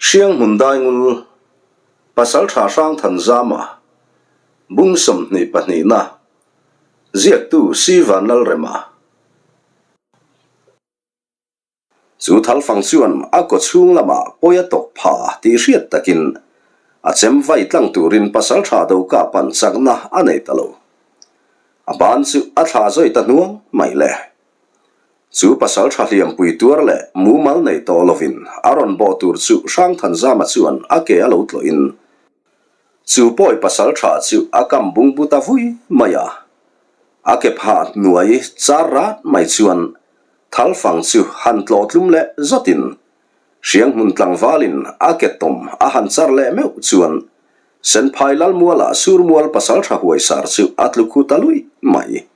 Hrianghmun Daingul, Pasaltha Hrangthanzama, Bung 22 na, Ziaktu Si Vanlalrema. Chu thalfang chuan a kawchhung lamah pawi a tawk pha tih hriat takin a chem vai tlang turin Pasaltha Doka pan chakna a nei ta lo. A ban chu a thla zawi ta hnuang mai le. Chu pasal tha hliampui tuar leh mumal nei tawh lovin a rawn bawh tur chu Hrangthanzama chuan a ke a lo tlawhin chu pawi pasal tha chu a kam bungbu ta vui mai a. A ke phah hnuai char rat mai chuan thalfang chu han tlawh tlum leh zawtin Hrianghmun tlangvalin a ke tawm a han char leh meuh chuan Senphai Lalmuala Surmual pasal tha huaisar chu a tlu khu ta luih mai.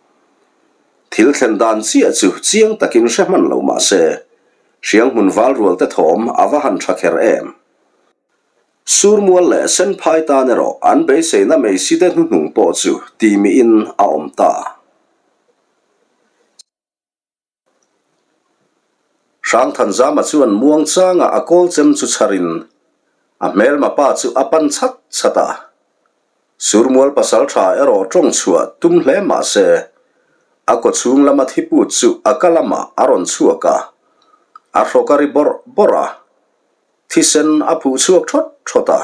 Thil thlen dan chiah chu chiang takin hre hman lo mah se, Hrianghmun val rual te thawm a va han tha kher em. Surmual leh Senphai tan erawh an beiseina meisi te hnuhnung pawh chu timiin a awm ta. Hrangthanzama chuan muangchanga a kawlchem chu chharin a hmelma pa chu a pan chat chat a. Surmual pasaltha erawh tawng chhuah tum hle mah se, a kawchhung lama thiput chu a ka lamah a rawn chhuak a, a hrawk a ri bawrh bawrh a, thisen a phuh chhuak thawt thawt a.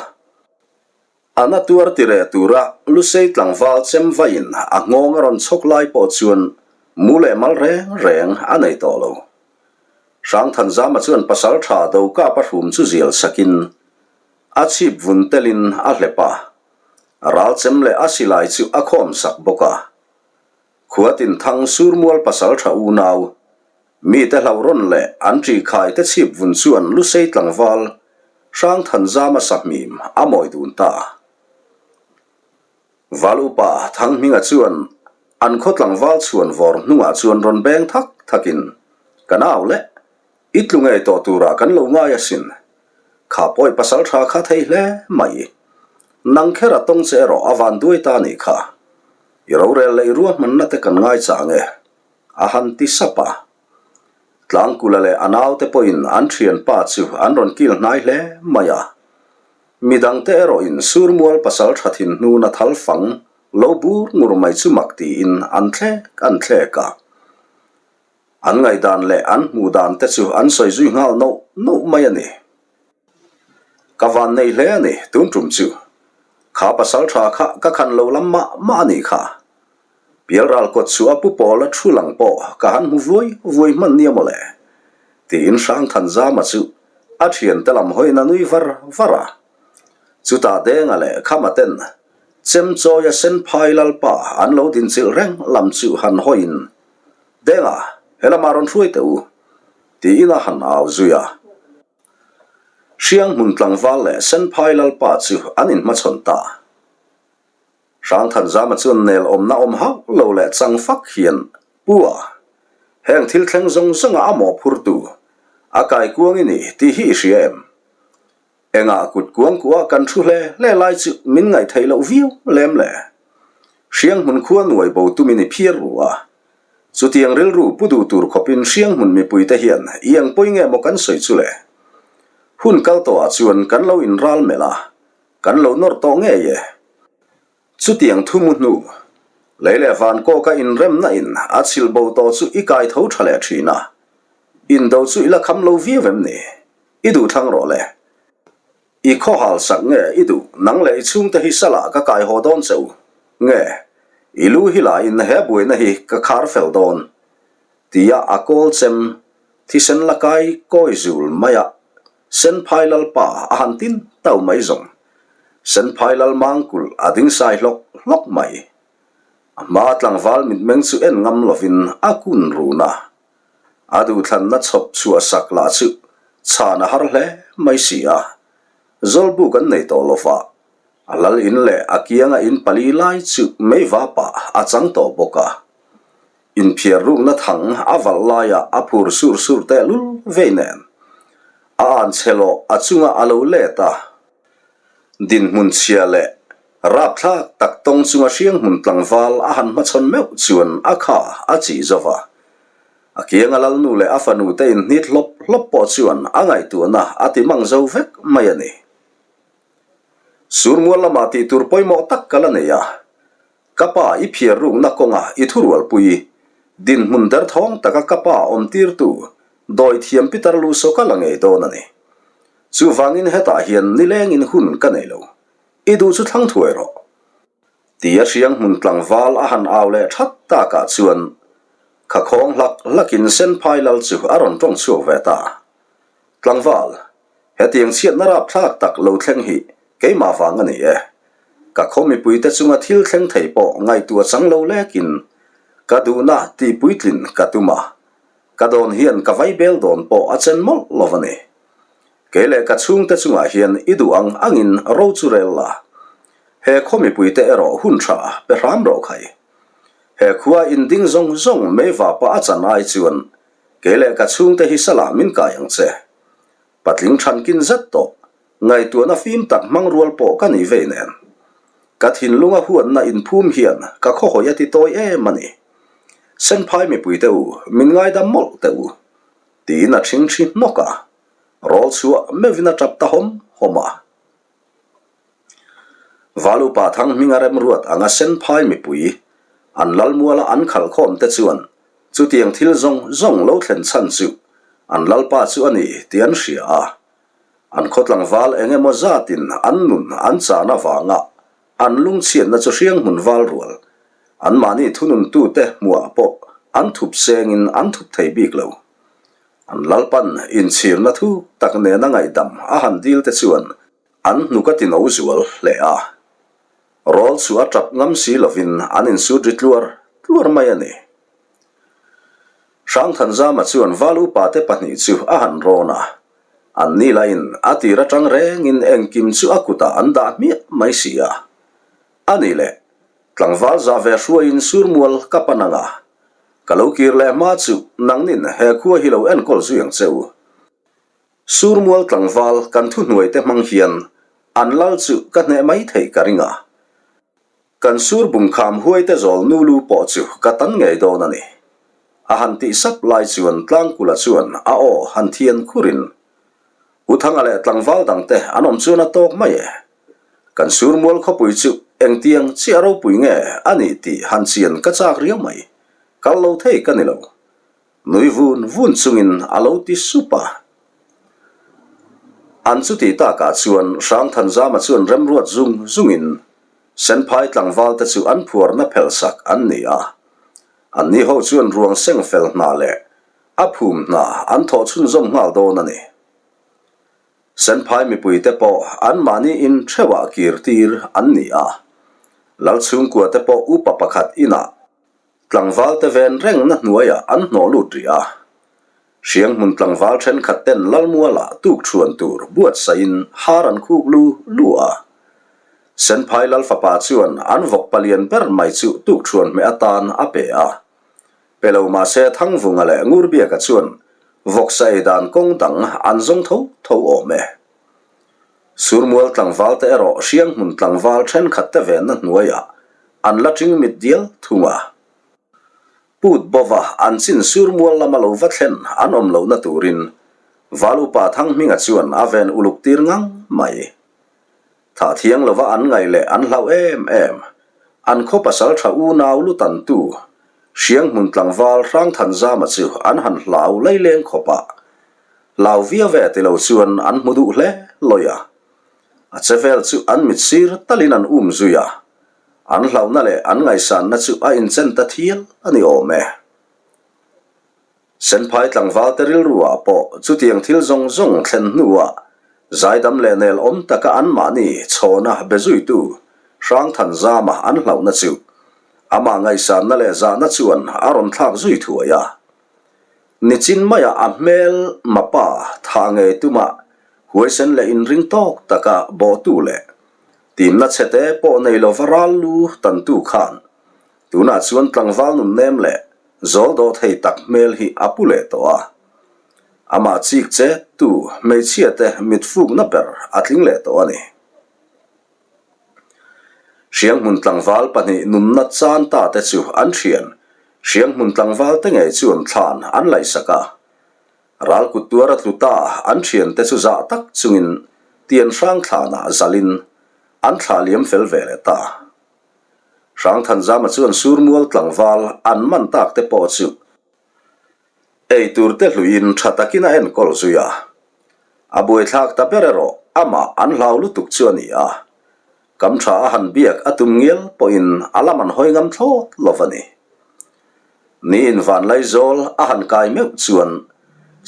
A na tuar ti reh tura Lusei tlangval chem vaiin a nghawng a rawn chhawk lai pawh chuan mu leh mal reng reng a nei tawh lo. Hrangthanzama chuan pasal tha Dokapa hrum chu zial sakin a chhip vun telin a hlep a, a ral chem leh a silai chu a khawm sak bawk a. Khuatin thang Surmual pasal tha unau Mite hlauhrawn leh an ṭihkhai te chhip vun chuan Lusei tlangval Hrangthanzama sahmim a mawi dun ta. Val upa Thanghminga chuan an khaw tlangval chhuan vawr hnungah chuan rawn beng thak thakin, Ka nau le, i tlu ngei tawh turah kan lo ngai asin. Kha pawi pasal tha kha thei hle mai. Nang kher a tawng che erawh a van duai ta nih kha. I rorel leh i ruahmanna te kan ngai chang e. A han ti sap a. Tlangkula leh a naute pawhin an thianpa chu an rawn kil hnai hle mai a. Midangte erawhin Surmual pasal tha thin hnuna thal fang lo bur ngur mai chu mak tiin an thlek an thlek a. An ngaihdan leh an hmuh dan te chu an sawi zui nghal noh noh mai a ni. Ka van nei hle a ni tun tum chu. Kha pasal tha kha ka khan lo lam mah mah a nih kha. Pialral kawt chu a pu pawl a thu lang pawh ka han hmu vuai vuai hman nia mawle. Tiin Hrangthanzama chu a thiante lam hawiin a nui var var a. Chutah Denga leh Khama ten Chemchawia Senphai Lalpa an lo dinchilh reng lam chu han hawiin, Denga, helamah rawn hruai teh u, tiin a han au zui a. Hrianghmun tlangval leh Senphai Lalpa chu an inhmachhawn ta. Hrangthanzama chuan nel awmna awm hauh lo leh chang fak hian, Pu a, heng thil thleng zawng zawnga a mawhphurtu, a kaikuang i ni tih hi i hria em? Engah kut kuang kuah kan thu hle hle lai chu min ngaih theih loh viau lem le. Hrianghmun khua nuai bo tumin i phiar ru a. Chutiang rilru pu duh tur khawpin Hrianghmun mipuite hian i eng pawi nge maw kan sawi chu le? Hun kal tawhah chuan kan lo inral melh a, Kan lo nawr tawh ngei e. Chutiang thu mu hnu, lei leh van kawka inremna in a chhilh bo tawh chu i kai tho tha leh thin a. Indo chu i la kham lo viau em ni? I duh thlang rawh le. I khawhal sak nge i duh nang leh i chhungte hi salah ka kai haw dawn che u nge i lu hi la in he buaina hi ka khar fel dawn tia a kawl chem thisen la kai kawi zul mai a. Senphai Lalpa a han tin tau mai zawng. Senphai Lal Mangkulh a ding sai hlawk hlawk mai. A hma tlangval mitmeng chu en ngam lovin a kun run a. A duhthlanna chhawp chhuah sak lah chu chhan a har hle mai si a. Zawlbuk an nei tawh lova, a lal in leh a kianga in pali lai chu meivapah a chang tawh bawk a. Inphiar rukna thang a valh laiah a phur sur sur tehlul vei nen. A an chhe lawh a chunga a lo let a. Dinhmun chhia leh rapthlak tak tawng chunga hrianghmun tlangval a han hmachhawn meuh chuan a kha a chih zo va. A kianga lalnu leh a fanu te inhnit hlawp hlawp pawh chuan a ngaihtuahna a ti mang zo vek mai a ni. Surmual lamah tih tur pawimawh tak ka la nei a, ka pa i phiar rukna kawnga i thurualpui, dinhmun derthawng taka ka pa awmtirtu dawithiam Peter Luso ka la ngei dawn a ni. Chuvangin hetah hian nilengin hun ka nei lo, i duh chu thlang thuai rawh. Tia hriang hmun tlangval a han au leh that takah chuan kha khawng hlak hlakin Senphai lal chu a rawn tawng chhuak ve ta. Tlangval, hetiang chhiatna rapthlak tak lo thleng hi keimah vang a ni e. Ka khaw mipuite chunga thil thleng thei pawh ngaihtuah chang lo lekin ka duhna tihpuitlin ka tum a, ka dawn hian ka vaibel dawn pawh a chen mawlh lo a ni. Kei leh ka chhungte chungah hian i duh ang angin ro chu rel la. He khaw mipuite erawh hun tha pe hram rawh khai. He khua inding zawng zawng mei vapa a chan ai chuan kei leh ka chhungte hi salah min kai ang che. Patling thankin zet tawh, ngaihtuahna fim tak hmang rual pawh ka nih vei nen. Ka thinlunga huatna inphum hian ka khawhawi a ti tawi em a ni. Senphai mipuite u, min ngaidam mawlh teh u. Tiin a ṭhingṭhi hnawk a, rawl chhuah meuhin a ṭap ta hawm hawm a. Valupa thang hminga remruat anga Senphai mipui an lalmuala an khalh khawm te chuan chutiang thil zawng zawng lo thlen chhan chu an lalpa chu a ni tih an hria a. An khaw tlangval eng emaw zatin an nun an chan avanga an lungchhiatna chu hrianghmun val rual anmahni thununtute hmuah pawh an thup sengin an thup thei bik lo. An lalpan inchhirna thuk tak nena ngaihdam a han dil te chuan an hnuk a tino zual hle a. Rawl chu a tap ngam si lovin an insut ri tluar tluar mai a ni. Hrangthanzama chuan val upa te pahnih chu a han rawn a, an ni lahin a tir atang rengin engkim chu a kutah an dah hmiah mai si a. A ni le, tlangval zah ve hruaiin surmual ka pan ang a, Ka lo kir leh hma chu nangnin he khua hi lo enkawl zui ang che u. Surmual tlangval kan thuhnuai te hmang hian an lal chu ka hneh mai theih ka ring a. Kan sur bungkham huai te zawl nu lu pawh chu ka tan ngei dawn a ni. A han tih sap lai chuan Tlangkula chuan a aw han thian khurin, U Thanga leh tlangval dangte an awm chuan a tawk mai e. Kan surmual khawpui chu engtiang chiah ropui nge a nih tih han chian ka chak riau mai. Kal lo thei ka ni lo. Nui vun vun chungin a lo ti sup a. An chuti takah chuan Hrangthanzama chuan remruat zung zungin Senphai tlangval te chu an phuarna phelhsak an ni a. Anni ho chuan ruang seng fel hna leh a phum hna an thawh chhunzawm nghal dawn a ni. Senphai mipuite pawh anmahni in theuhah kir tir an ni a, Lal chhungkua te pawh upa pakhat inah tlangval te ven rengna hnuaiah an hnawh lut rih a. Hrianghmun tlangval thenkhat ten Lalmualah tuk chhuan tur buatsaihin har an khuk lu lu a. Senphai Lal fapa chuan an vawk palian ber mai chu tuk chhuan hmeh atan a pe a. Pe lo mahse Thangvunga leh Ngurbiaka chuan vawksa ei dan kawng dang an zawng tho tho awm e. Surmual tlangval te erawh Hrianghmun tlangval thenkhat te venna hnuaiah an la ṭing mit dial thung a. Put bova an chin Surmual lama lo va thlen an awm lohna turin Val upa Thanghminga chuan a ven uluk tir ngang mai. Thah thiang lova an ngaih leh an hlauh em em. An khaw pasal tha unau lu tantu Hrianghmun tlangval Hrangthanzama chu an han hlau laileng khawp a. Hlau viau ve ti lo chuan an hmu duh hle lawi a. A che vel chu an mit sir talin an um zui a. An hlauhna leh an ngaihsanna chu a inchen ta thial a ni awm e. Senphai tlangvalte rilruah pawh chutiang thil zawng zawng thlen hnuah zaidam leh nel awm taka anmahni chhawna be zuitu Hrangthanzama an hlauhna chu amah ngaihsanna leh zahna chuan a rawn thlak zui thuai a. Nichin maiah a hmel mapa thah ngei tuma huaisen leh inring tawk taka bawhtu leh timna chhete pawh nei lova ral lu tantu khan Tunah chuan tlangval nun nem leh zawl dawh thei tak hmel hi a pu leh tawh a. Amah chik che tu hmeichhia te mit fukna ber a tling leh tawh a ni. Hrianghmun tlangval pahnih nunna chan ta te chu an thian. Hrianghmun tlangval te ngei chuan thlan an laihsak a. Ral kut tuar a tlu ta an thiante chu zah tak chungin tian hrang thlanah zalin an thlah liam fel ve leh ta. Hrangthanzama chuan Surmual tlangval an man tak te pawh chu Ei tur te hluiin tha takin a enkawl zui a. A buaithlak ta ber erawh amah an hlau lutuk chu a ni a. Kam tha a han biak a tum ngial pawhin a lam an hawi ngam thlawt lo va ni. Niin Vanlaizawl a han kai meuh chuan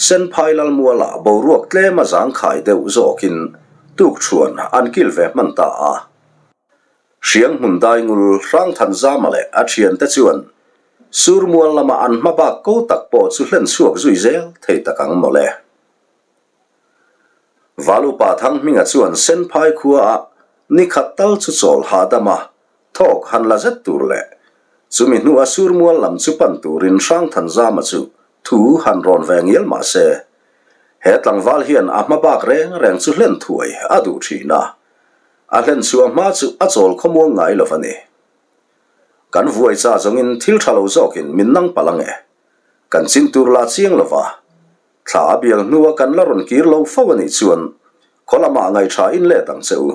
Senphai Lalmuala boruak tlem a zangkhai deuh zawkin tukṭhuan an kil ve hman ta a. Hrianghmun Daingul Hrangthanzama leh a thiante chuan Surmual lama an hma bak ko tak pawh chu hlen chhuak zui zel thei tak ang mawle. Valupa Thanghminga chuan Senphai khuaah ni khat tal chu chawl hahdam a thawk han la zet tur leh chumi hnua Surmual lam chu pan turin Hrangthanzama chu thu han rawn ve ngial mah se he tlangval hian a hma bak reng reng chu hlen thuai a duh thin a. A hlen chhuah hma chu a chawl khawmuang ngai lo a ni. Kan vuai cha zawngin thil tha lo zawkin min nang palh ang e. Kan chin tur la chiang lo va. Thla a bial hnua kan la rawn kir lo fo a nih chuan khaw lamah ngaihṭha in let ang che u.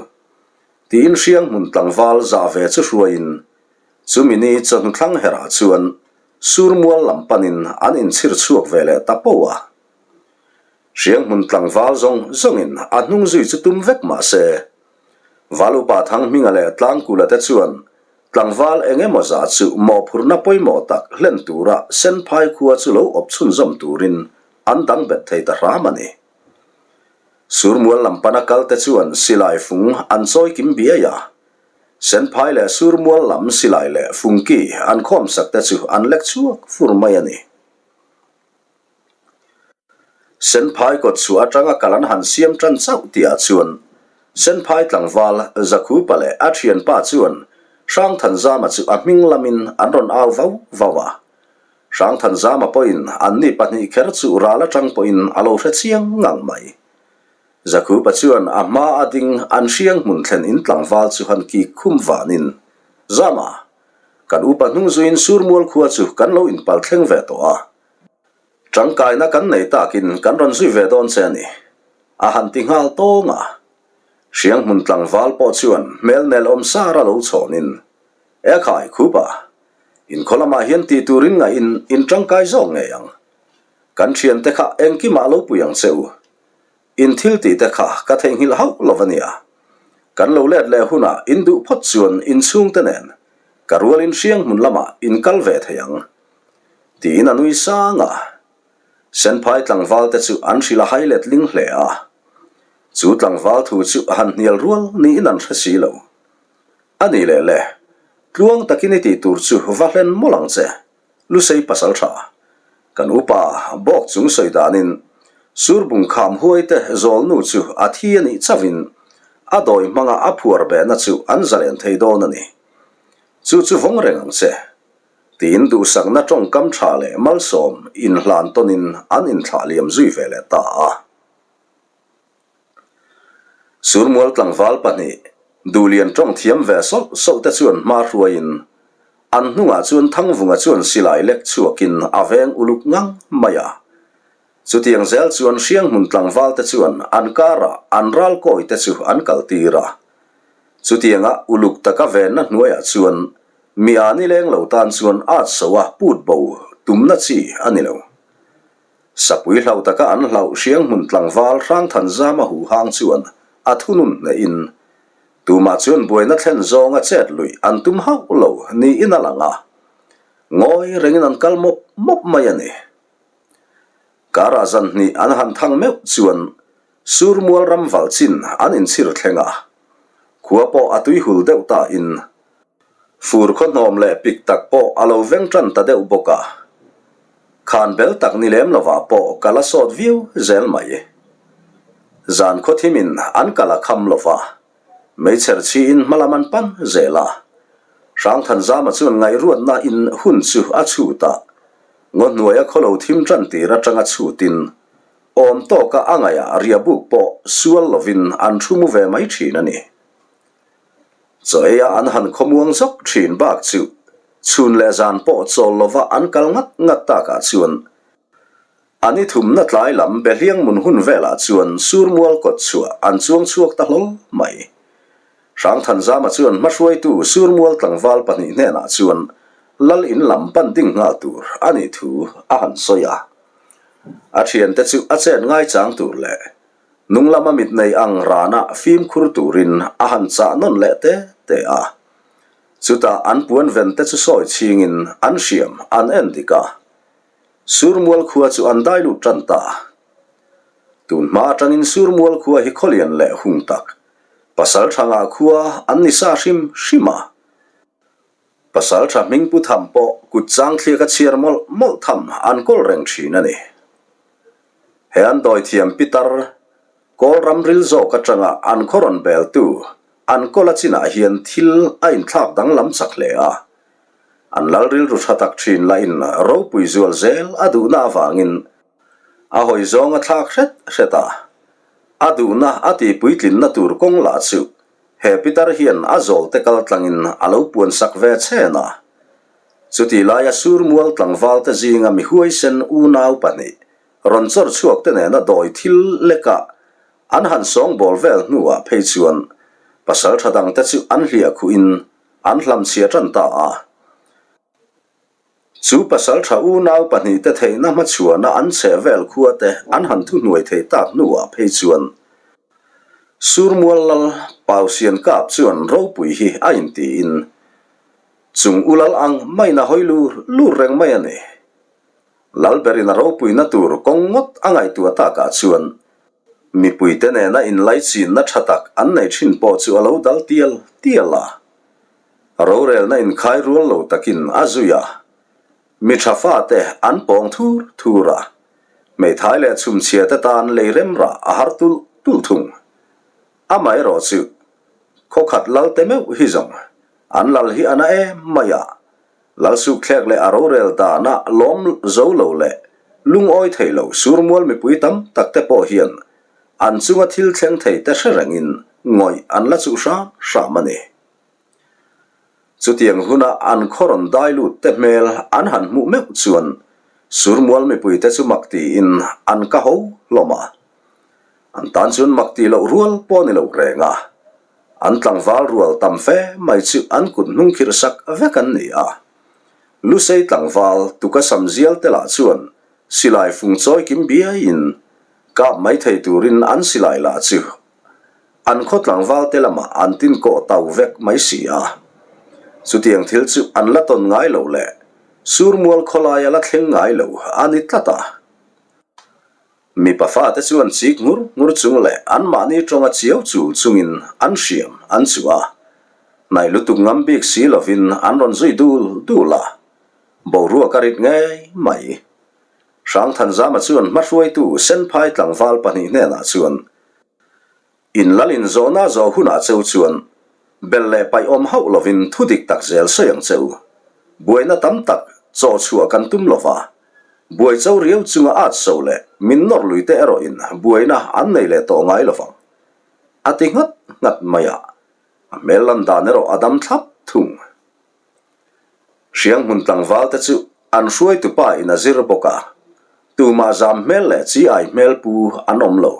Tiin hriang hmun tlangval zah ve chu hruaiin chumi ni chawhnu thlang herah chuan Surmual lam panin an inchhir chhuak ve leh ta poh a. Hrianghmun tlangval zawng zawngin a hnung zui chu tum vek mah se, Val upa Thanghminga leh Tlangkula te chuan tlangval eng emaw zah chu mawhphurhna pawimawh tak hlen tura Senphai khua chu lo awp chhunzawm turin an dang bet thei ta hram a ni. Surmual lam pana kal te chuan silai fung an chawi kim biai a, Senphai leh Surmual lam silai leh fungki an khawmsak te chu an lek chhuak fur mai a ni. Senphai kawt chhuah atanga kal an han siam tan chauh tihah chuan Senphai tlangval Zakhupa leh a thianpa chuan Hrangthanzama chu a hming lamin an rawn au vau vau a. Hrangthanzama pawhin anni pahnih kher chu ral atang pawhin a lo hre chiang ngang mai. Zakhupa chuan a hma a ding an hriang hmun thlen in tlangval chu han kik khum vanin, Zama, kan upa hnung zuiin Surmual khua chu kan lo inpal thleng ve tawh a. Tangkaina kan nei takin kan rawn zui ve dawn che a ni, a han ti nghal tawng a. Hrianghmun tlangval pawh chuan hmel nel awm sar a lo chhawnin, E khai, khupa, inkhaw lamah hian tih turin ngaihin in tangkai zawk ngei ang. Kan thiante kha engkimah lo pui ang che u. In thil tih te kha ka theihnghilh hauh lo a nia. Kan lo let leh hunah in duh phawt chuan in chhungte nen ka rualin Hrianghmun lamah in kal ve thei ang. Tiin a nui sang a. Senphai tlangval te chu an hrilh a hai let ling hle a. Chu tlangval thu chu a han hnial rual niin an hre si lo. A ni leh le, tluang takin i tih tur chu va hlen mawlh ang che, Lusei pasal tha. Kan upa bawk chung sawi danin Surbung kham huai te zawlnu chu a thi a nih chauhin a dawi hmanga a phuar behna chu an zalen thei dawn a ni. Chu chu vawng reng ang che. Tiin duhsakna tawngkam tha leh malsawm inhlan tawnin an inthlah liam zui ve leh ta a. Surmual tlangval pahnih Duhlian tawng thiam ve sawlh sawlh te chuan hma hruaiin an hnungah chuan Thangvunga chuan silai lek chhuakin a veng uluk ngang mai a. Chutiang zel chuan Hrianghmun tlangval te chuan an karah an ral kawi te chu an kaltir a. Chutianga uluk taka venna hnuaiah chuan Mi a ni leng lo tan chuan at so a put bo tumna chi a ni lo. Sapui hlau taka an hlauh hrianghmun tlangval Hrangthanzama huhang chuan a thunun hnehin tumah chuan buaina thlen zawnga chet luih an tum hauh lo niin a lang a, ngawi rengin an kal mawp mawp mai a ni. Karah zan hnih an han thang meuh chuan Surmual ram valh chin an inchhir thleng a, khua pawh a tuihul deuh ta in Fur khaw hnawm leh pik tak pawh a lo veng tan ta deuh bawk a, khan bel tak ni lem lovah pawh ka la sawt viau zel mai. Zan khaw thimin an kal a kham lo va, meichher chhiin hmalam an pan zel a. Hrangthanzama chuan ngaihruatna in hun chu a chhut a, ngaw hnuaia khaw lo thim tan tir atanga chhutin awm tawka a ngaihah riahbuk pawh sual lovin an thu mu ve mai thin a ni. Chaw eia an han khawmuang zawk thin bak chu. Chhun leh zan pawh chawl lova an kal ngat ngat takah chuan a ni thumna tlai lam Behliang mun hun velah chuan Surmual kawt chhuah an chuang chhuak ta hlawl mai. Hrangthanzama chuan hmahruaitu Surmual tlangval pahnih hnenah chuan Lal in lam pan ding nghal tur a nih thu a han sawi a. A thiante chu a chet ngaichang tur leh nung lama mit nei ang rana fimkhur turin a han chah nawn leh te te a. Chutah an puan ven te chu sawi chhingin an hriam an en dik a. Surmual khua chu an dai lut tan ta. Tun hma atangin Surmual khua hi khawlian leh hung tak, pasal tha ngah khua an ni sa hrim hrim a. Pasal tha hming pu tham pawh kut chang thliak a chhiar mawlh mawlh tham an kawl reng thin a ni. He an dawithiam pitar Kawl ram ril zawk atanga an khaw rawn beltu an kawl a chinah hian thil a inthlak danglam chak hle a. An lal rilru tha tak thin lahin ropui zual zel a duhna avangin a hawi zawng a thlak hret hret a. A duhna a tihpuitlinna tur kawng lah chu he pitar hian a zawlte kal tlangin a lo puansak ve chhen a. Chutih laia Surmual tlangvalte zinga mi huaisen unau pahnih Rawn chawr chhuak te nena dawi thil lekah an han sawngbawl vel hnuah phei chuan pasal tha dangte chu an hliah khuhin an hlamchhia tan ta a. Chu pasal tha unau pahnihte theihna hmachhuana an chheh vel khua te an han thuhnuai thei tak hnuah phei chuan Surmual lal Pausian kap chuan ropui hi a intiin chung u lal ang maiin a hawi lur lur reng mai a ni. Lalberin a ropuina tur kawng ngawt a ngaihtuah takah chuan mipuite nena inlaichinna tha tak an nei thin pawh chu a lo dal tial tial a. Rorelna inkhai rual lo takin a zui a, mi tha fate an pawng thur thur a, hmeithai leh chhumchhia te tan lei rem rah a har tulh tulh thung. Amaherawh chu khawkhat lalte meuh hi zawng an lal hi a na em mai a, Lalsukthlek leh a rorel dana lawm zo lo leh lungawi thei lo surmual mipui tam tak te pawh hian an chunga thil thleng thei te hre rengin ngawih an la chuh hram hram a ni. Chutiang huna an khaw rawn dai lut te hmel an han hmuh meuh chuan surmual mipui te chu mak tiin an ka ho hlawm a. An tan chuan mak tih loh rual pawh a ni lo reng a. An tlangval rual tam fe mai chu an kut hnung khirh sak vek an ni a. Lusei tlangval tuka sam zial te lah chuan silai fung chawi kim biaiin kap mai thei turin an silai lah chu an khaw tlangval te lamah an tin kawh tau vek mai si a. Chutiang thil chu an la tawn ngai lo leh Surmual khawlai a la thleng ngai lo a ni tlat a. Mipa fate chuan chik ngur ngur chung leh anmahni tawnga chiau chul chungin an hriam an chuh a, hnaih lutuk ngam bik si lovin an rawn zui dul dul a, boruak a rit ngei mai. Hrangthanzama chuan hmahruaitu Senphai tlangval pahnih hnenah chuan, In lal in zawhna zawh hunah cheu chuan bel leh paih awm hauh lovin thu dik tak zel sawi ang cheu. Buaina tam tak chaw chhuah kan tum lova, buai cho riau chunga at so leh min nawr lui te erawhin buaina an nei leh tawh ngai lovang. A ti nghat nghat mai a, a hmel lan dan erawh a dam thlap thung. Hrianghmun tlangval te chu an hruaitu pa in a zir bawk a, tumah zam hmel leh chi ai hmel pu an awm lo.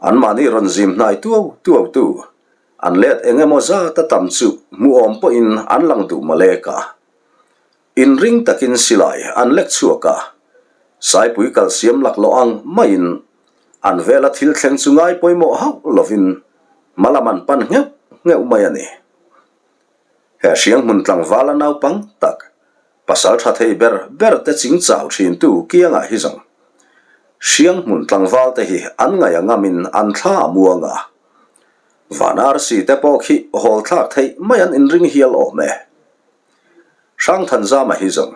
Anmahni rawn zim hnai tuau tuau tu, an let eng emaw zat a tam chu hmuhawm pawhin an lang duh malek a. Inring takin silai an lek chhuak a, Saipui kalsiam laklawh ang maiin an vela thil thleng chu ngai pawimawh hauh lovin hma lam an pan ngheuh ngheuh mai a ni. He hrianghmun tlangvala naupang tak, pasal tha thei ber ber te ching chau thintu kiangah hi zawng hrianghmun tlangval te hi an ngaih a ngamin an thla a muang a. Van arsi te pawh khi hawl thlak theih mai an inring hial awm e. Hrangthanzama hi zawng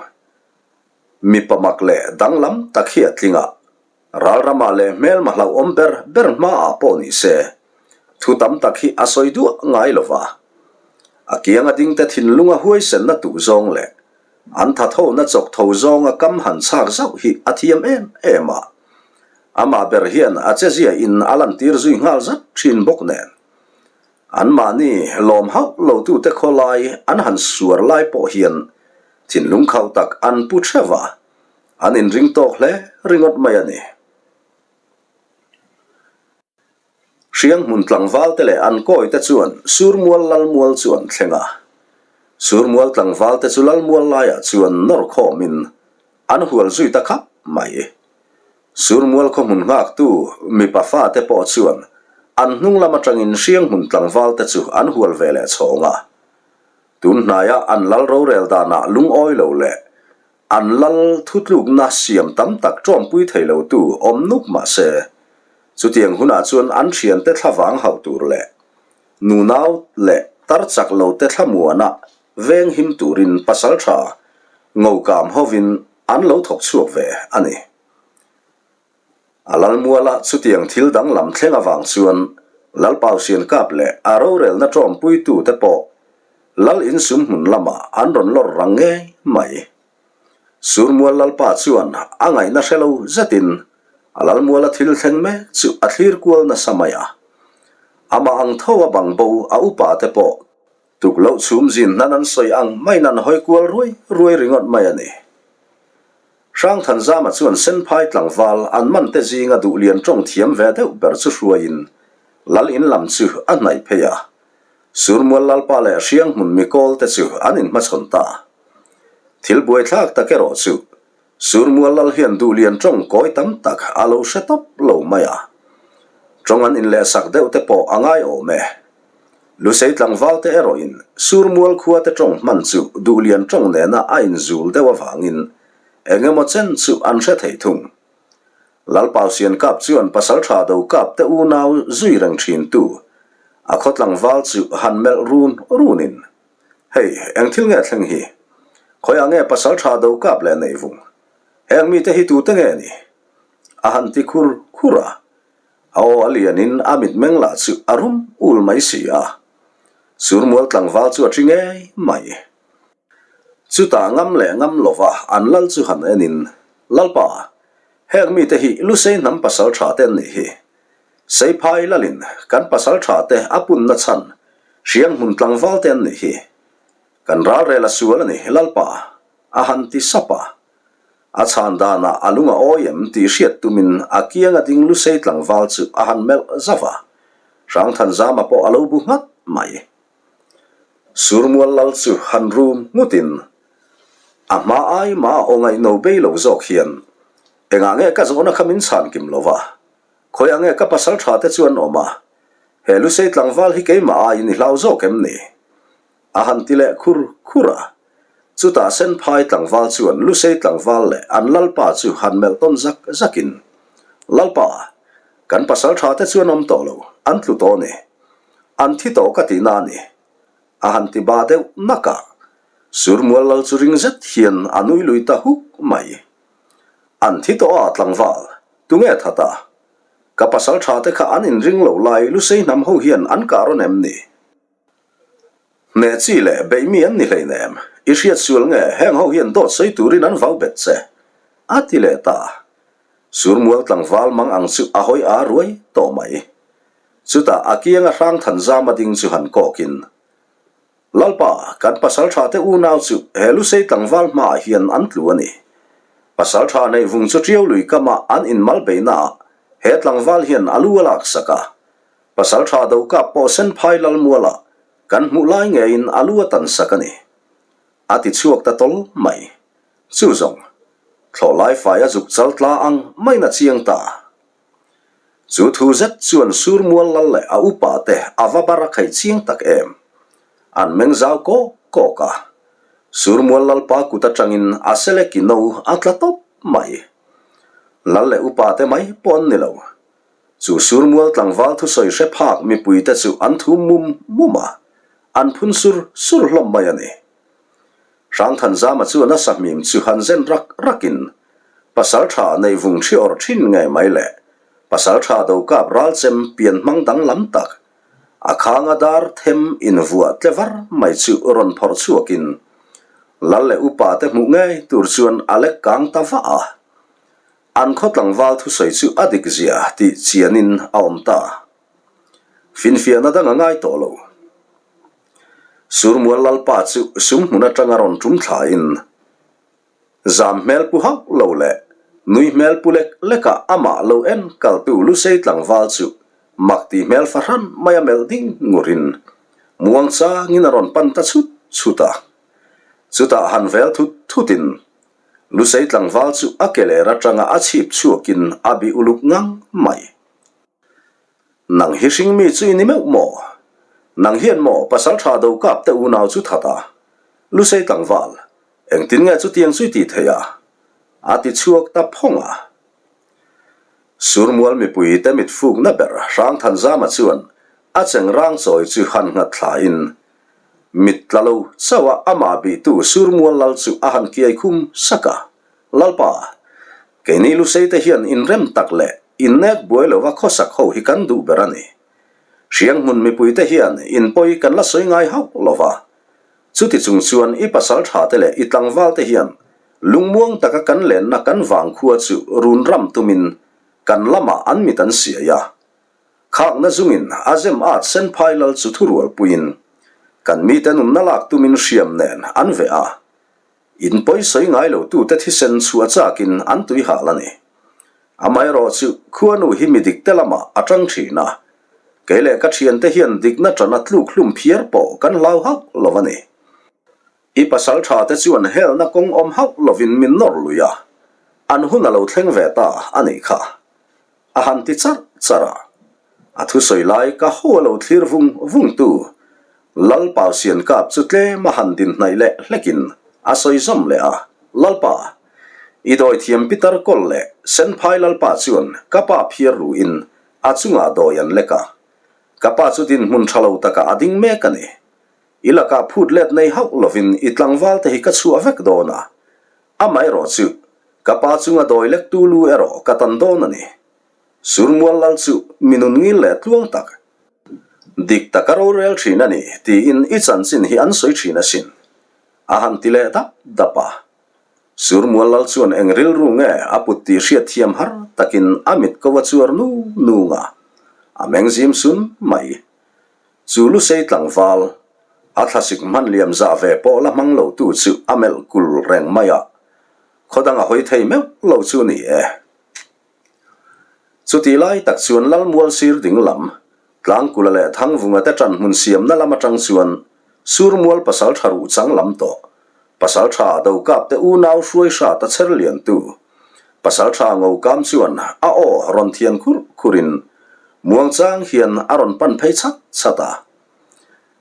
mipa mak leh danglam tak hi a tling a. Ralramah leh hmelma hlauhawm ber ber hmaah pawh ni se, thu tam tak hi a sawi duah ngai lo va. A kianga dingte thinlunga huaisenna tuh zawng leh an thathona chawk tho zawnga kam han chhak zauh hi a thiam em em a. Amah ber hian a chezia in a lantir zui nghal zat thin bawk nen. Anmahni lawm hauh lotute khawlai an han suar lai pawh hian. Thinlung khauh tak an pu theuh a, an inring tawk hle ringawt mai a ni. Hrianghmun tlangval te leh an kawi te chuan Surmual Lalmual chu an thleng a. Surmual tlangval te chu Lalmual laiah chuan nawr khawmin an hual zui ta khap mai. Surmual khawhmun nghaktu mipa fate pawh chuan an hnung lam atangin Hrianghmun tlangval te chu an hual ve leh chhawng a. Tun hnaia an lal rorel danah lungawi lo leh An lal thutlukna siam tam tak ṭawmpui thei lotu awm nuk mah se, chutiang hunah chuan an ṭhiante thlavang hauh tur leh nunau leh tar chak lote thlamuana veng him turin pasalṭha ngokam hovin an lo thawk chhuak ve a ni. A lalmuala chutiang thil danglam thleng avang chuan Lalpausian kap leh a rorelna ṭawmpuitute pawh Lal insum hmun lamah an rawn lawr rang ngei mai. Surmual Lalpa chuan a ngaihna hre lo zetin a lalmuala thil thleng mek chu a thlir kual nasa mai a. Amah ang tho a bang bo a upa te pawh tukloh chhum zin hnan an sawi ang maiin an hawi kual ruai ruai ringawt mai a ni. Hrangthanzama chuan Senphai tlangval an man te zinga duhlian tawng thiam ve deuh ber chu hruaiin Lal in lam chu a hnaih phei a. Surmual Lalpa leh Hrianghmun mikawl te chu an inhmachhawn ta. Thil buaithlak tak erawh chu Surmual Lal hian duhlian tawng kawi tam tak a lo hre tawp lo mai a. Tawng an inlehsak deuh te pawh a ngai awm e. Lusei tlangval te erawhin Surmual khua te tawng hman chu Duhlian tawng nena a inzul deuh avangin eng emaw chen chu an hre thei thung. Lalpausian kap chuan Pasaltha do kap te unau zui reng thin tu a khaw tlangval chu han melh run runin, Hei, eng thil nge thleng hi? Khawiah nge Pasaltha do kap leh neih vung? Heng mite hi tute nge ni? A han ti khur khur a. A aw a lianin a mitmeng lah chu a rum ul mai si a. Surmual tlangval chu a ṭi ngei mai. Chutah ngam leh ngam lova an lal chu han enin, Lalpa, heng mite hi Lusei hnam pasal ṭha te an nih hi. Seiphai lalin kan pasal ṭha te a punna chhan Hrianghmun tlangval te an nih hi. Kan ralrel a sual a ni, Lalpa, a han ti sap a. A chhan danah a lung a awi em tih hriat tumin a kianga ding Lusei tlangval chu a han melh zauh a, Hrangthanzama pawh a lo bu nghat mai. Surmual lal chu han rum nghutin a hma ai mah a aw ngaihno bei lo zawk hian, Engah nge ka zawhna kha min chhan kim lo va? Khawiah nge ka pasal tha te chu an awm a? He Lusei tlangval hi keimah aiin i hlau zawk em ni? A han ti leh khur khur a. Chutah Senphai tlangval chuan Lusei tlangval leh an lalpa chu han melh tawn zak zakin, Lalpa, kan pasal tha te chuan awm tawh lo, an tlu tawh ni. An thi tawh ka tihna a ni. A han ti ba deuh nak a. Surmual lal chu ring zet hian a nui lui ta huk mai. An thi tawh a tlangval, tunge that a? Ka pasal tha te kha an inring lo lai Lusei hnam ho hian an kah rawn em ni? Hneh chi leh beih mi an ni hleinem, i hriat sual nge heng ho hian dawt sawi turin an vau bet che? a ti leh ta. Surmual tlangval mang ang chu a hawi a ruai tawh mai. Chutah a kianga hrang than zam a ding chu han kawkin, Lalpa, kan pasaltha te unau chu he Lusei tlangval hmaah hian an tlu a ni. Pasaltha neih vung chu Tiau lui kama an inmal beihnaah he tlangval hian a lu a laksak a, Pasal tha do kap pawh Senphai Lalmuala kan hmuh lai ngeiin a lu a tan sak a ni. A ti chhuak ta tawl mai. Chu zawng, thlawh lai fai a zuk chal tla ang maiin a chiang ta. Chu thu zet chuan Surmual lal leh a upa te a va bar a khaih chiang tak em. An meng zau kawk kawk a. Surmual lalpa kut atangin a sele ki no a tla tawp mai. Lal leh upa te mai pawh an ni lo. Chu Surmual tlangval thusawi hre phak mipuite chu an thum mum mum a, an phun sur sur hlawm mai a ni. Hrangthanzama chuan a sahmim chu han zen rak rakin, Pasaltha neih vung thi awrh thin ngei mai le, Pasaltha do kap ralchem pian hmang danglam tak, a khanga dar them invuah tle var mai chu rawn phawrh chhuakin, Lal leh upa te hmuh ngei tur chuan a lek kang ta vah a. An khaw tlangval thusawi chu a dik zia tih chianin a awm ta. Finfiahna dang a ngai tawh lo. Surmual Lalpa chu sum hmun atanga rawn tum thlain. Zam hmel pu hauh lo leh nui hmel pu lek leka amah lo en kaltu Lusei tlangval chu mak tih hmel fahran maia melh ding ngurin muang changin a rawn pan ta chhut chhut a. Chutah han vel thut thutin Lusei tlangval chu a ke ler atanga a chhip chhuakin a bih uluk ngang mai. Nang hi hringmi chu i ni meuh maw? Nang hian maw pasal tha do kap te unau chu that a? Lusei tlangval, engtin nge chutiang chu i tih theih a? A ti chhuak ta phawng a. Surmual mipui te mit fukna ber Hrangthanzama chuan a cheng rang chawi chu han nghat thlain mit tla lo chauh a amah bihtu Surmual lal chu a han kiai khum sak a. Lalpa, keini Lusei te hian inrem tak leh innek buai lova khawsak ho hi kan duh ber a ni. Hrianghmun mipui te hian inpawi kan la sawi ngai hauh lova, chuti chung chuan i pasal tha te leh i tlangval te hian lungmuang taka kan lenna kan vangkhua chu run ram tumin kan lamah an mit an siai a. Khakna zungin a zem at senphai lal chu thurualpuiin kan mite nunna lak tumin hriam nen an veh a. In pawi sawi ngai lo tute thisen chhuah chakin an tui hal a ni. Amaherawh chu khuanu hi mi dik te lamah a tang thin a, kei leh ka thiante hian dikna tana tluk hlum phiar pawh kan hlau hauh lo a ni. I pasal tha te chuan helna kawng awm hauh lovin min nawr lui a, an hun a lo thleng ve ta a nih kha. A han ti charh charh a, a thusawi lai ka ho a lo thlir vung vung tu Lal Pausian kap chu tlem a han din hnaih leh hlekin a sawi zawm leh a, Lalpa, i dawi thiam pitar kawl leh Senphai Lalpa chuan ka pa phiar ruin a chungah dawi an lek a, ka pa chu dinhmun tha lo takah a ding mek a ni. I lakah phut let nei hauh lovin i tlangval te hi ka chhuah vek dawn a, Amaherawh chu, ka pa chunga dawi lektu lu erawh ka tan dawn a ni. Surmual lal chu mi nun ngil leh tluang tak, dik taka rorel thin a ni tiin i chanchin hi an sawi thin asin, a han ti leh dap dap a. Surmual lal chuan eng rilru nge a put tih hriat thiam har takin a mit ko a chuar nung nung a, a meng zim sun mai. Chu Lusei tlangval, a thlasik hman liam zah ve pawh la hmang lo tu chu a melh kul reng mai a, khaw dang a hawi thei meuh lo chu ni e. Chutih lai tak chuan Lalmual sir ding lam, Tlangkula leh Thangvunga te ṭan hmun siamna lam aṭang chuan Surmual pasal ṭha ruh chang lam tawh, pasal ṭha Dokap te unau hruai hrat a chher lian tu, pasal ṭha Ngokam chuan a aw rawn thian khurh khurhin muangchang hian a rawn pan phei chhat chhat a.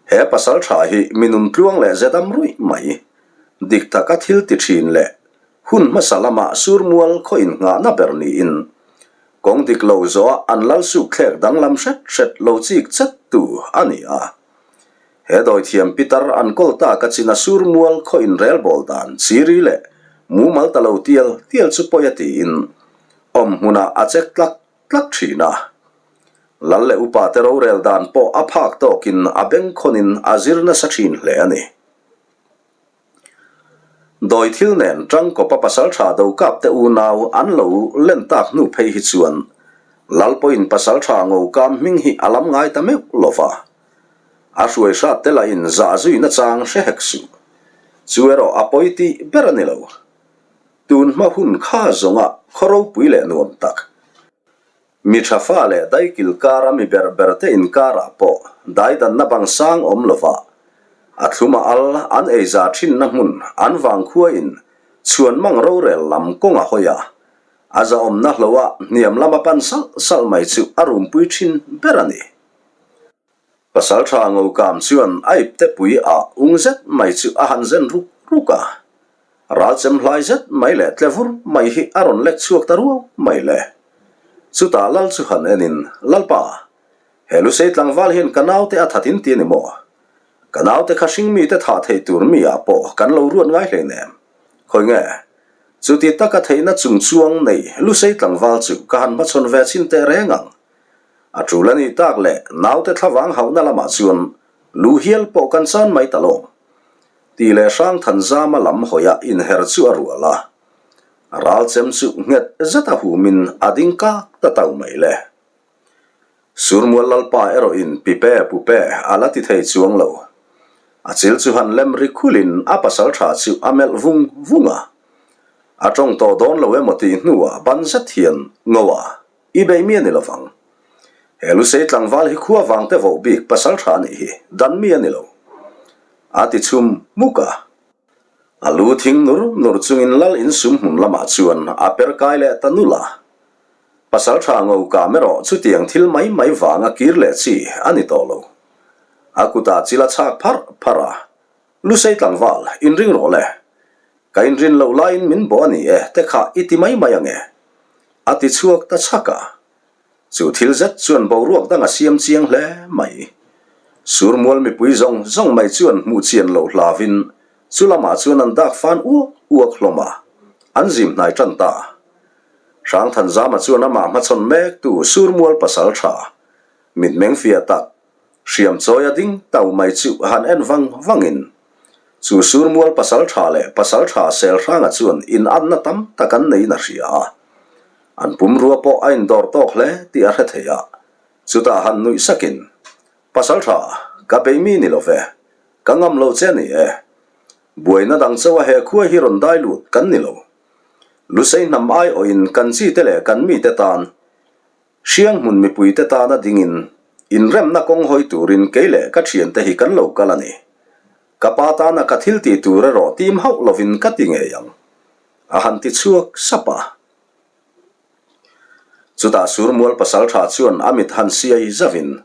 He pasal ṭha hi mi nun tluang leh ze dam ruih mai, dik taka thil ti ṭhin leh hun hmasa lama Surmual khaw innghahna ber niin kawng dik lo zawha an lal suk thlek danglam hret hret lo chik chet tu a ni a. He dawithiam pitar an kawl tak a china Surmual khaw inrelbawl dan chiri leh mumal ta lo tial tial chu pawi a tiin awm hmunah a chek tlak tlak thin a. Lal leh upa te rorel dan pawh a phak tawkin a bengkhawnin a zir nasa thin hle a ni. Dawi thil nen tangkawpa pasal tha do kap te unau an lo len tak hnu phei hi chuan Lal pawhin pasal tha ngo kam hming hi a lam ngai ta meuh lo va. A hruai hrat te lahin zah zui nachang hre hek suh. Chu erawh a pawi tih ber a ni lo. Tun hma hun kha zawnga khaw ropui leh nuam tak. Mi tha fa leh daikil kara mi ber ber te inkarah pawh daidanna bang sang awm lova a thlum a al an ei za thinna hmun an vangkhua in chhuan mang rorel lam kawng a hawi a, a zahawmna hloa hniam lama pan salh salh mai chu a rumpui thin ber a ni. Pasal tha Ngokam chuan a ipte pui a ung zet mai chu a han zen ruk ruk a, ral chem hlai zet mai leh tle vur mai hi a rawn lek chhuak ta ruau mai le. Chutah lal chu han enin, Lalpa, he Lusei tlangval hian ka naute a that in ti a ni maw? Ka naute kha hringmite thah theih tur mi ah pawh kan lo ruat ngai hleinem. Khawi nge? Chuti taka theihna chung chuang nei Lusei tlangval chu ka han hmachhawn ve chhin teh reng ang. A tul a nih tak leh naute thlavang hauhna lamah chuan lu hial pawh kan chan mai ta lo. Tih leh Hrangthanzama lam hawia inher chu a rual a. A ral chem chu nghet zet a humin a ding kak ta tau mai le. Surmual Lalpa erawhin pipe pupe a la ti thei chuang lo. A chil chu han lem ri khulin a pasal tha chu a melh vung vung a. A tawng tawh dawn lo emaw tih hnuah ban zet hian Ngoa i beih mi a ni lovang. He Lusei tlangval hi khua vangte voh bik pasal tha a nih hi, dan mi a ni lo. A ti chhum hmuk a. A lu thing nur nur chungin lal insum hmun lamah chuan a per kai leh ta nul a. Pasal tha ngo kam erawh chutiang thil mai mai vanga kir leh chi a ni tawh lo. A kutah chil a chhak pharh pharh a, Lusei tlangval, inring rawh le. Ka inrin loh laiin min bawh a ni e, te kha i ti mai mai ange. A ti chhuak ta chhak a. Chu thil zet chuan boruak dang a siam chiang hle mai. Surmual mipui zawng zawng mai chuan hmuh chian loh hlavin chu lamah chuan an dak fan uak uak hlawm a, an zim hnai tan ta. Hrangthanzama chuan amah hmachhawn mektu Surmual pasal tha mitmeng fiah tak Hriam chawi a ding tau mai chu han en vang vangin chu Surmual pasal tha leh pasal tha sel hranga chuan in anna tam tak an neiin a hria a. An pumrua pawh a indawr tawk hle tih a hre thei a. Chutah han nuih sakin, Pasal tha, ka bei mi ni lo ve. Ka ngam lo che ni e. Buaina dang chauha he khua hi rawn dai lut kan ni lo. Lusei hnam aiawhin kan chite leh kan mite tan Hriang hmun mipuite tana dingin inremna kawng hawi turin kei leh ka thiante hi kan lo kal a ni. Ka pa tana ka thil tih tur erawh tim hauh lovin ka ti ngei ang, a han ti chhuak sap a. Chutah Surmual pasaltha chuan a mit han siai zauhin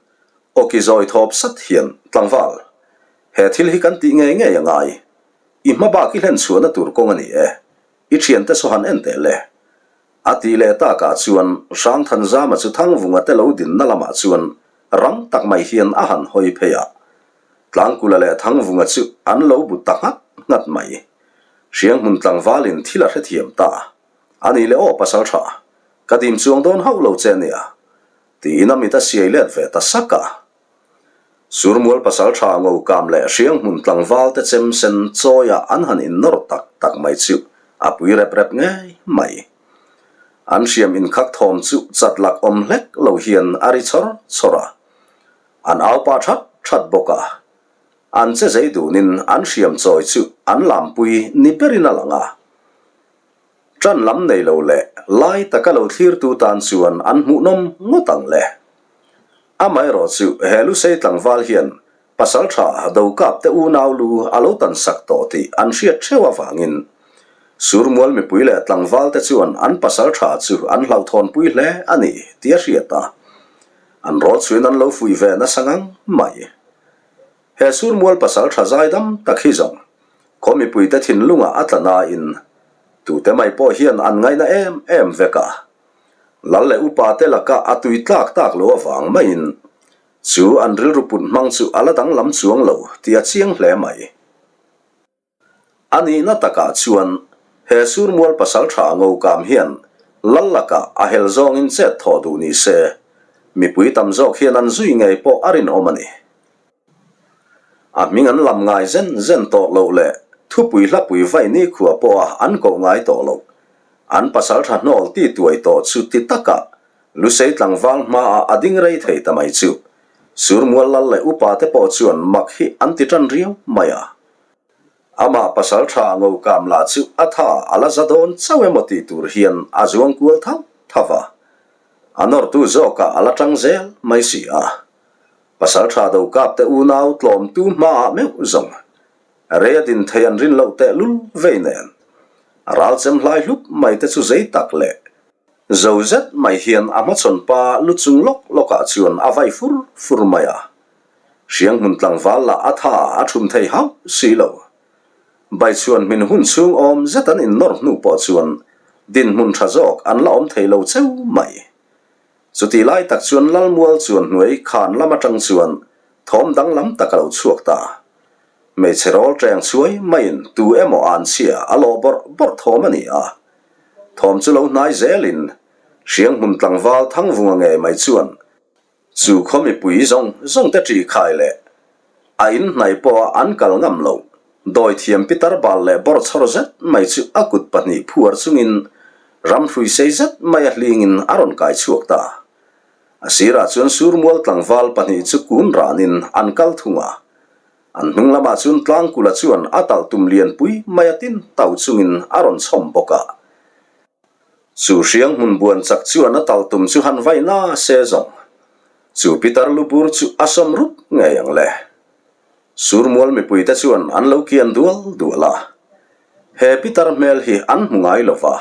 awki zawi thawp sat hian, Tlangval, he thil hi kan tih ngei ngei a ngai. I hma bak i hlen chhuahna tur kawng a ni e. I thiante saw han en teh le. A tih leh takah chuan Hrangthanzama chu Thangvunga te lo dinna lamah chuan rang tak mai hian a han hawi phei a. Tlangkula leh Thangvunga chu an lo bu ta nghat nghat mai. Hrianghmun tlangvalin thil a hrethiam ta. A nih leh aw pasal tha, ka dim chuang dawn hauh lo che nia, tiin a mit a siai let ve ta sak a. Surmual pasal tha ngokam leh hrianghmun tlangval te chem sen chawi ah an han innawr tak tak mai chu a pui rep rep ngei mai. An hriam inkhak thawm chu chat lak awm hlek lo hian a ri chawr chawr a. An au pah that that bawk a. An che zei dunin an hriam chawi chu an lampui ni berin a lang a. Ṭan lam nei lo leh lai taka lo thlirtu tan chuan an hmuhnawm ngawt ang le. Amaherawh chu he Lusei tlangval hian pasalṭha Dokap te unau lu a lo tan sak tawh tih an hriat ṭheuh avangin Surmual mipui leh tlangval te chuan an pasalṭha chu an hlauhthawnpui hle a ni tih a hriat a, an rawl chhuin an lo fuih ve nasa ngang mai. He Surmual pasalṭha zaidam tak hi zawng Khaw mipuite thinlungah a tla nain tute mai pawh hian an ngaina em em vek a. Lal leh upate laka a tui tlak tak lo avang maiin chu an rilru put hmang chu a la danglam chuang lo tih a chiang hle mai. A nihna takah chuan he Surmual pasaltha ngokam hian lal lakah a hel zawngin chet thawh duh ni se, mipui tam zawk hian an zui ngei pawh a rinawm a ni. A hming an lam ngai zen zen tawh loh leh thupui hlapui vai nikhua pawha an koh ngai tawh loh. An pasal tha hnawl ti tuai tawh chu ti taka Lusei tlangval hmaah a ding rei thei ta mai chu. Surmual lal leh upa te pawh chuan mak hi an ti tan riau mai a. Amah pasal tha ngokam lah chu a tha a la za dawn chauh emaw tih tur hian a zuang kual thauh thauh a. A nawrtu zawkah a la tang zel mai si a. Pasalṭha Dokap te unau tlawmtu hmaah meuh zawng rei a din thei an rin loh tehlul vei nen a ral chem hlai hlup mai te chu zei tak leh zo zet mai hian a hmachhawn pa lu chung lawk lawkah chuan a vai fur fur mai a. Hrianghmun tlangval lah a tha a thum thei hauh si lo. Baichhuan hmin hun chhung awm zet an innawr hnu pawh chuan dinhmun ṭha zawk an la awm thei lo cheu mai. Chutih lai tak chuan Lalmual chuan hnuai khan lam atang chuan thawm danglam tak a lo chhuak ta. Hmeichhe rawl teng chhuai maiin tu emaw an chhia a lawh bawrh bawrh thawm a ni a. Thawm chu lo hnai zelin Hrianghmun tlangval Thangvunga ngei mai chuan chu khaw mipui zawng zawng te ṭi khai leh a in hnai pawha an kal ngam loh Dawithiam pitar bal leh bawrh chhawr zet mai chu a kut pahnih phuar chungin ram hrui sei zet mai a hlingin a rawn kai chhuak ta. A sirah chuan Surmual tlangval pahnih chu kun ranin an kal thung a. An hnung lamah chuan Tlangkula chuan a talh tum lianpui mai a tin tau chungin a rawn chhawm bawk a. Chu hriang hmun buan chak chuan a tal tum chu han vai na se zawng. Chu pitar lu bur chu a sawm rup ngei ang le. Surmual mipuite chuan an lo kian dual dual a. He pitar hmel hi an hmu ngai lo va.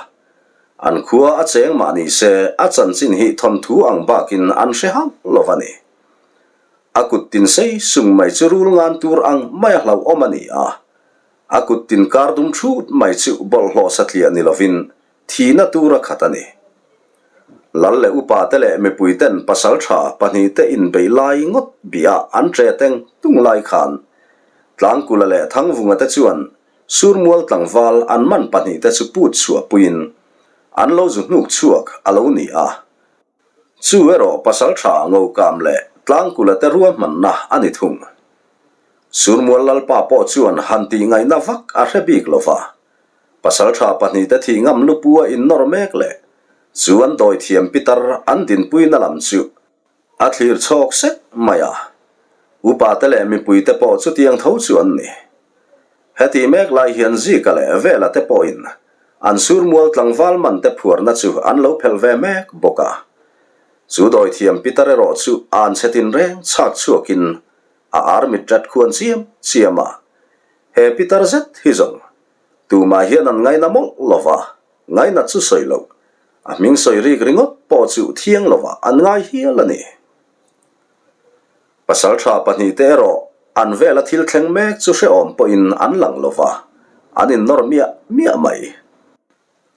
An khua a cheng mah ni se a chanchin hi thawnthu ang bakin an hre hauh lo va ni. A kut tin sei sung mai chu rul ngan tur ang mai a hlauhawm a ni a. A kut tin kar dum thut mai chu bawlhhlawh satliah ni lovin thihna tur a khat a ni. Lal leh upa te leh mipui ten pasal tha pahnihte inbeih lai ngawt bih ah an ṭe teng tung lai khan Tlangkula leh Thangvunga te chuan Surmual tlangval an man pahnihte chu put chhuah puiin an lo zu hnuk chhuak a lo ni a. Chu erawh pasal tha Ngokam leh Tlangkula te ruahmanna a ni thung. Surmual Lalpa pawh chuan han tih ngaihna vak a hre bik lo va. Pasal tha pahnihte thih ngam lupu a innawr mek leh chu an dawithiam pitar an dinpuina lam chu a thlir chhawk sek mai a. Upate leh mipuite pawh chutiang tho chu an ni. Heti mek lai hian Zika leh Vela te pawhin an surmual tlangval man te phuarna chu an lo phelh ve mek bawk a. Chu dawithiam pitar erawh chu an chhe tinreng chhak chhuakin a ar mit rat khuan chiam chiam a. He pitar zet hi zawng tumah hian an ngaina mawlh lo va, ngainat chu sawi loh, a hming sawi rik ringawt pawh chu thiang lovah an ngai hial a ni. Pasalṭha pahnihte erawh an vela thil thleng mek chu hrehawm pawhin an lang lo va, an innawr miah miah mai.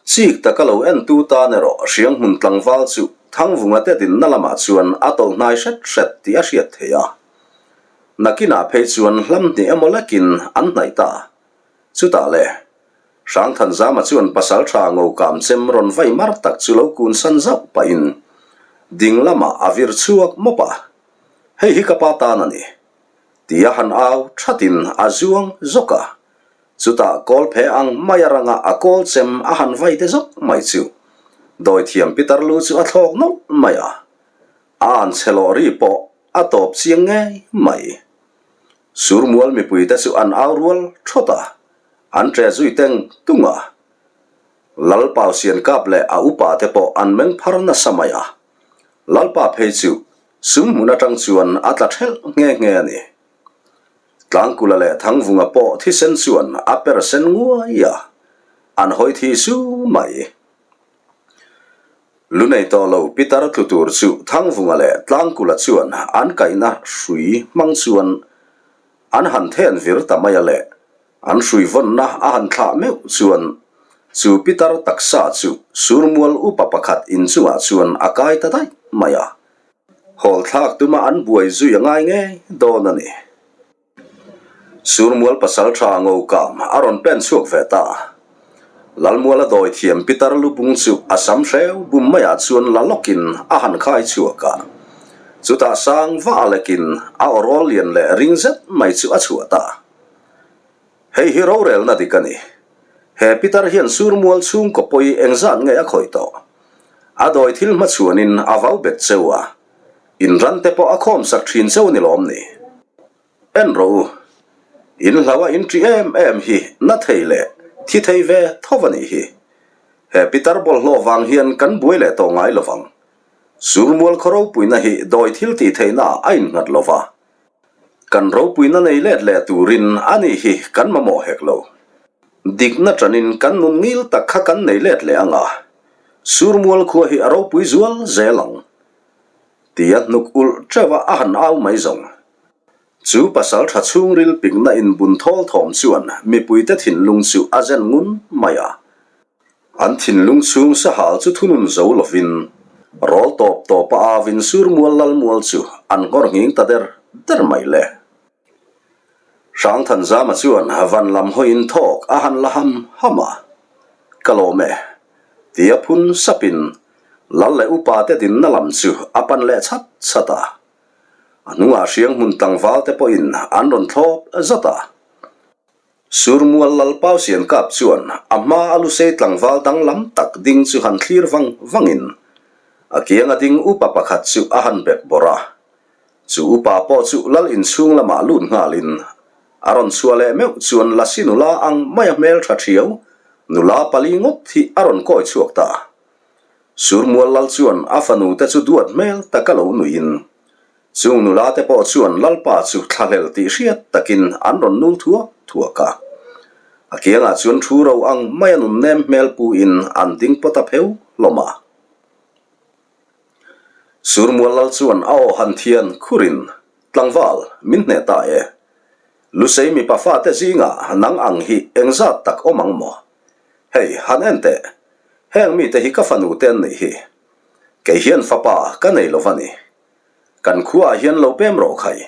Chik taka lo entu tan erawh Hrianghmun tlangval chu Thangvunga te dinna lamah chuan a tawlh hnai hret hret tih a hriat theih a. Nakinah phei chuan hlam hnih emaw lekin an hnaih ta. Chutah le, Hrangthanzama chuan pasalṭha ngokam chem rawn vai mar tak chu lo kun san zauh pahin ding lamah a vir chhuak mawp a, Hei hi ka pa tan a ni, tia han au thatin a zuang zawk a. Chutah kawl phe ang mai a ranga a kawl chem a han vai te zawk mai chu dawithiam pitar lu chu a thlawk nawlh mai a, a an chhe lawh ri pawh a tawp chiang ngei mai. Surmual mipuite chu an au rual thawt a, an ṭe zui teng tung a. Lalpau Siankap leh a upate pawh an meng phar nasa mai a. Lalpa phei chu sum hmun atang chuan a tla ṭhelh nghe nghe a ni. Tlangkula leh Thangvunga pawh thisen chuan a per sen nguai a, an hawi thi su mai. Lu nei tawh lo pitar tlu tur chu Thangvunga leh Tlangkula chuan an kaihna hrui hmang chuan an han then vir ta mai a le. An hrui vawnna a han thlah meuh chuan chu pitar taksa chu surmual upa pakhat inchungah chuan a kai ta daih mai a. Hawl thlak tuma an buai zui a ngai ngei dawn a ni. Surmual pasaltha Ngokam a rawn pen chhuak ve ta. Lalmuala dawi thiam pitar lubung chu a sam hreu bum maiah chuan la lawkin a han khai chhuak a. Chutah sang va a lekin a awrawl lian leh ring zet mai chu a chhuah ta. Hei hi rorelna dik a ni. He pitar hian surmual chhungkaw pawi engzat nge a khawih tawh? A dawi thil hmachhuanin a vau bet cheu a, in ran te pawh a khawmsak thin cheu ni lawm ni? En rawh u, in hlau a in ṭih em em hi na thei leh thi thei ve tho a nih hi. He pitar bawlhhlawh vang hian kan buai leh tawh ngai lo vang. Surmual khaw ropuina hi dawi thil tih theihnaah a innghat lo va. Kan ropuina nei let leh turin a nih hi kan mamawh hek lo. Dikna ṭanin kan nun ngil tak kha kan nei let leh ang a, Surmual khua hi a ropui zual zel ang. Tia hnuk ulh ṭeuh a a han au mai zawng. Chu pasal ṭha chhungril pikna inbun thawl thawm chuan mipuite thinlung chu a zen ngun mai a. An thinlung chhung sahal chu thunun zo lovin rawl tawp tawp a avin Surmual Lalmual chu an nghawr nghing ta der der mai le. Hrangthanzama chuan van lam hawiin thawk a han la ham ham a, Ka lawm e, tia phun sapin Lal leh upa te dinna lam chu a pan leh chhat chhat a. A hnungah hrianghmun tlangval te pawhin an rawn thlawp zat a. Surmual Lal Pausiankap chuan a hma a lusei tlangval danglam tak ding chu han thlir vang vangin a kianga ding upa pakhat chu a han bek bawrh a. Chu upa pawh chu lal inchhung lamah lut nghalin a rawn chhuah leh meuh chuan Lasi nula ang maia hmeltha thiau nula pali ngawt hi a rawn kawi chhuak ta. Surmual lal chuan a fanu te chu duat hmel taka lo nuiin, chung nula te pawh chuan lalpa chu thlahlel tih hriat takin an rawn nul thuak thuak a. A kiangah chuan thu ro ang maia nunnem hmel puin an ding pawt a pheu hlawm a. Surmual lal chuan a aw han thian khurin, Tlangval, min hneh ta e. Lusei mipa fate zingah nang ang hi engzat tak awm ang maw? Hei, han en teh. Heng mite hi ka fanu te an nih hi. Kei hian fapa ka nei lo va ni. Kan khuaah hian lo pem rawh khai.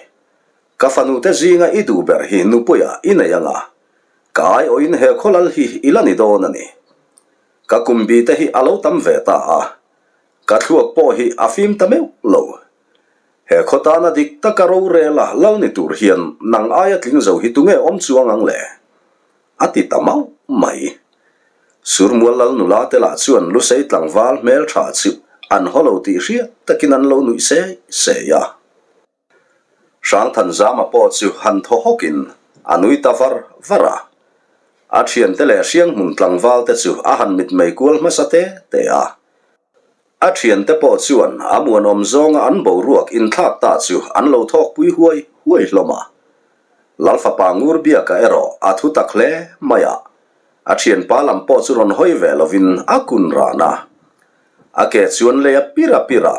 Ka fanu te zinga i duh ber hi nupuia i nei anga. Ka aiawhin he khawlal hi i la ni dawn a ni. Ka kum bi te hi a lo tam ve ta a. Ka thluak pawh hi a fim ta meuh lo. He khaw tana dik taka rorela lal ni tur hian nang aia tling zo hi tunge awm chuang ang le? A ti ta mauh mai. Surmual lal nula te lah chuan Lusei tlangval hmeltha chu an haw lo tih hriat takin an lo nuih sei sei a. Hrangthanzama pawh chu han thaw hawkin a nui ta var var a. A thiante leh Hrianghmun tlangval te chu a han mitmei kual hmasa te te a. A thiante pawh chuan a muanawm zawnga an boruak inthlak ta chu an lo thawkpui huai huai hlawm a. Lalfapa Ngurbiaka erawh a thu tak hle mai a, a thianpa lam pawh chu rawn hawi ve lovin a kun ran a. A ke chuan lei a pir a pir a,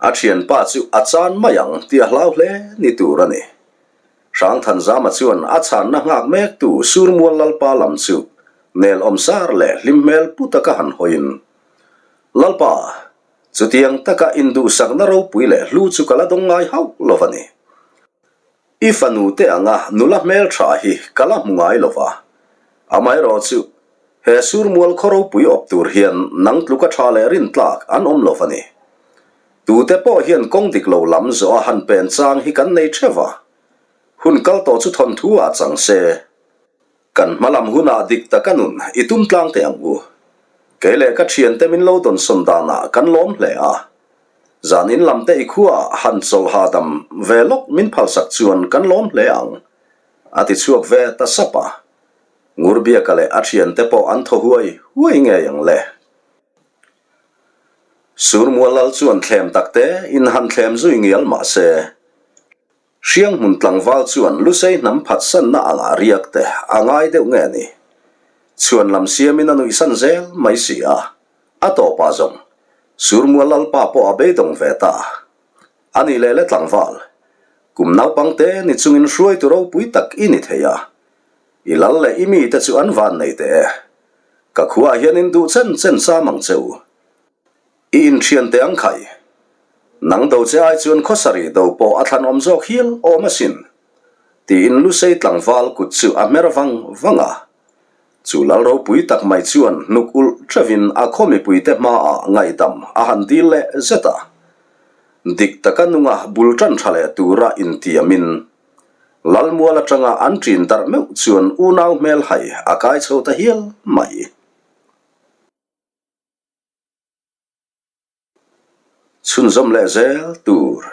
a thianpa chu a chan mai ang tih a hlau hle ni tur a ni. Hrangthanzama chuan a chhanna nghak mektu Surmual Lalpa lam chu nel awm sar leh hlim hmel pu taka han hawiin, Lalpa, chutiang taka induhsakna ropui leh hlu chu ka la dawng ngai hauh lo va ni. I fanu te anga nula hmel tha hi ka la hmu ngai lo va. Amaherawh chu, he Surmual khaw ropui awp tur hian nang tluka tha leh rintlak an awm lo va ni. Tute pawh hian kawng dik lo lam zawh a han pen chang hi kan nei theuh a, hun kal tawh chu thawnthu ah chang se. Kan hma lam hunah dik taka nun i tum tlang teh ang u. Kei leh ka thiante min lo dawnsawn danah kan lawm hle a. Zan in lam te i khuaah han chawlh hahdam ve lawk min phalsak chuan kan lawm hle ang, a ti chhuak ve ta sap a. Ngurbiaka leh a thiante pawh an thaw huai huai ngei ang le. Surmual lal chuan thlem tak te in han thlem zui ngial mah se, Hrianghmun tlangval chuan Lusei hnam phatsanna angah riak te a ngai deuh nge ni? Chhuan lam siamin a nuihsan zel mai si a, a tawpah zawng Surmual lalpa pawh a beidawng ve ta. A nih leh le tlangval, kum naupang te ni chungin hruaitu ropui tak i ni thei a, i lal leh i mite chu an van nei teh e. Ka khuaah hian in duh chen chen cham ang che u. I inthian teh ang khai. Nang do che ai chuan khawsarih do pawh a thlan awm zawk hial awm asin. Tiin Lusei tlangval kut chu a hmer vang vang a. Chu lal ropui tak mai chuan hnuk ulh theuhin a khaw mipuite hmaah ngaihdam a han dil leh zet a. Dik taka nunga bul tan tha leh tura intiamin Lalmual atanga an ṭin darh meuh chuan unau hmel hai a kai chho ta hial mai. Chhunzawm leh zel tur.